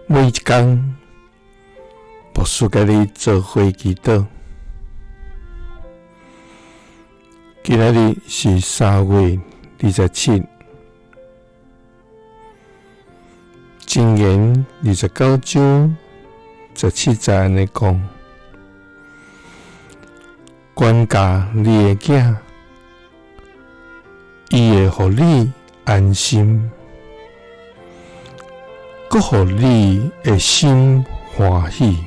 每一工，牧师佮你做伙祈祷。今仔日是3月27，箴言29章17节按呢讲：管教你的囝，伊会予你安心，閣予你的心歡喜。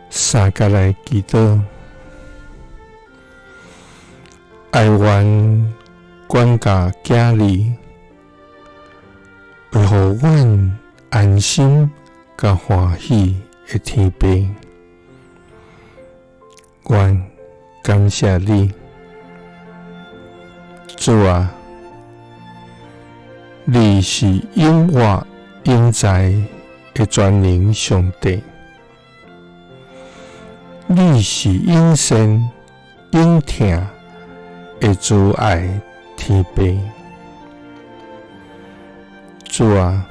三佮來祈禱，哀願管教囝兒，會予阮安心佮歡喜的天父，阮感謝你，主啊，你是永活永在的全能上帝，你是永善永疼的慈愛天父，主啊，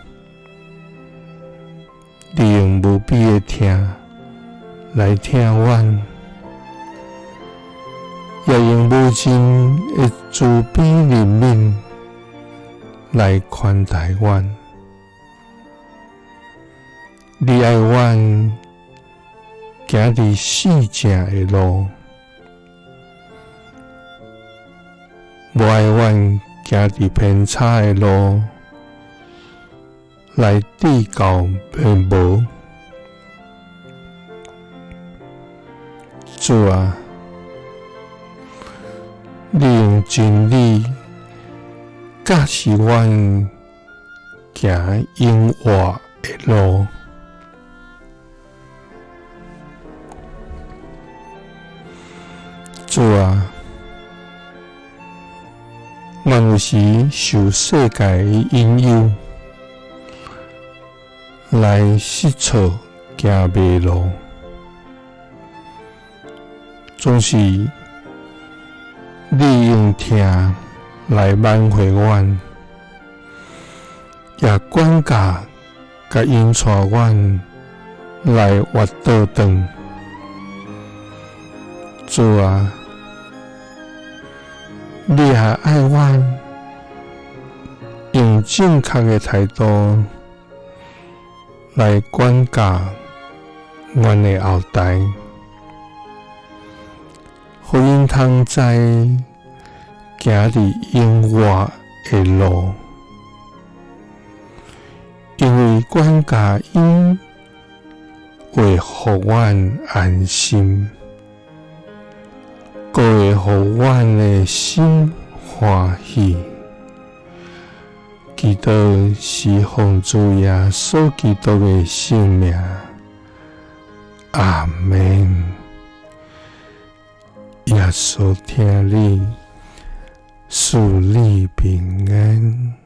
你用無比的疼來疼阮，也用無盡的慈悲憐憫來寬待阮。你愛阮行佇四正的路，無愛阮行佇偏差的路來致到滅亡。主啊，你用真理教示阮行永活的路。主啊，阮有時受世界的引誘，來失措行迷路，總是你用疼來挽回阮，也管教佮引帶阮來活倒轉。主啊，你也愛阮，用正確的態度來管教阮的後代，予𪜶通知行佇永活的路，因為管教𪜶會予阮安心，閣會予阮的心歡喜。祈禱是奉主耶穌基督的聖名，阿們。耶穌疼你，賜你平安。